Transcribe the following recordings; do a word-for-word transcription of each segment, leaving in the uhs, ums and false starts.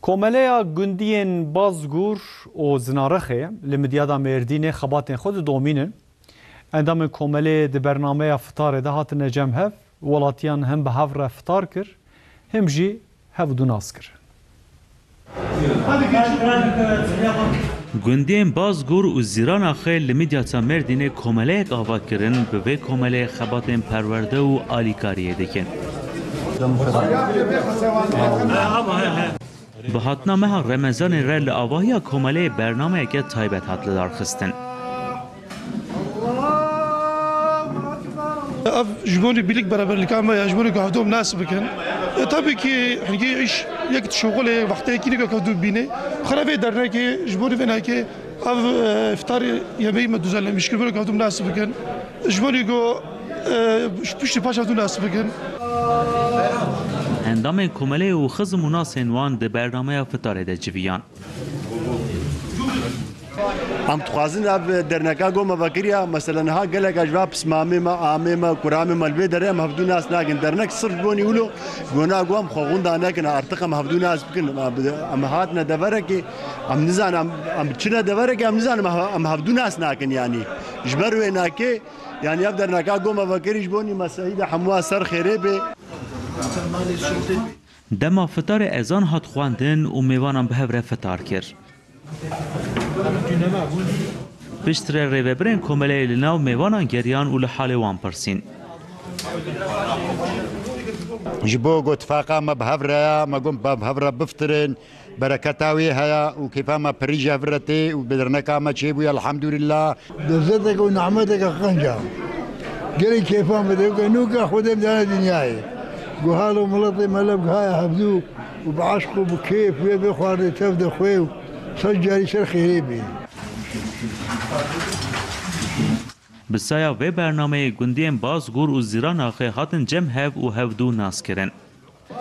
Komeleya gundiyên Bazgûr û Zinarixê li Midyada Mêrdînê xebatên xwe didomînin. Endamên komeleyê di bernameya fitarê de hatine cem hev, welatiyan him bi hev re fitar kir, him jî hev du nas kirin. Gundiyên Bazgûr û Zîranaxê li Midyata Mêrdînê komeleyek ava kirin, bi vê komeleyê xebatên perwerde û alîkariyê dikin. Bi hatina meha Remezanê re li avahiya komeleyê bernameyeke taybet hat lidarxistin. Ev ji bo birlik beraberlika me ya, ji bo ku hevdû nas bikin. E, tabii ki hingî îş yek şoxulê wextê kî nîka hevdû bîne. Xira vê dernekê ji bo vê nake ev, e, iftarê yemeğî me düzenlemiş kir, ji bo ku hevdû nas bikin. Ji bo ku, e, piştî paş hevdû nas bikin. Endamên komeleyê û xizm û nasên wan di bernameya fitarê de civiyan. Em dixwazin ev derneka ku me vekiriya, mesela niha gelek ji va pismamê me, amê me, kuramê me li vê derê em hevdû nas nakin. Dernek sirf ji bo nî wilo, bona ku em xwe winda nekin, artık em hevdû nas bikin. Em, em hatine deverekê, em nizanin, em, em çine deverekê, em nizanin, em, em hevdû nas nakin yani. Ji ber wê nakê, yani ev derneka ku me vekirî ji bo nî mesehî de hemû ser xêrê bê. Dema fitarê ezan hat xwendin û mêvanan bi hev re fitar kir. Piştre rêvebirên komeleyê li nav mêvanan geriyan û li halê wan pirsîn. Ji bo ku tifaqa me bi hev re ya, me got, bi hev re biftirin, bereketa wê heye û kêfa me pirî ji hev re tê û bi derneka me çêbûye, elhamdulillah. Lezzeteke û nehmeteke qenc e. Gelek kêfa me dê, weke nûke Xwedê me dane dinyayê. Guhal û miletê me lev gihaye hevdû û bi eşq û bi kêf wê bê xwarinê tev de xwê û sed carî ser xêrê bê. Bi saya vê bernameyê gundiyên Bazgûr û Zîranaxê hatin cem hev û hevdû nas kirin.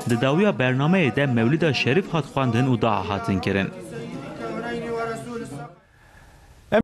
Di dawiya bernameyê de Mewlida Şerîf hat xwendin û dua hatin kirin.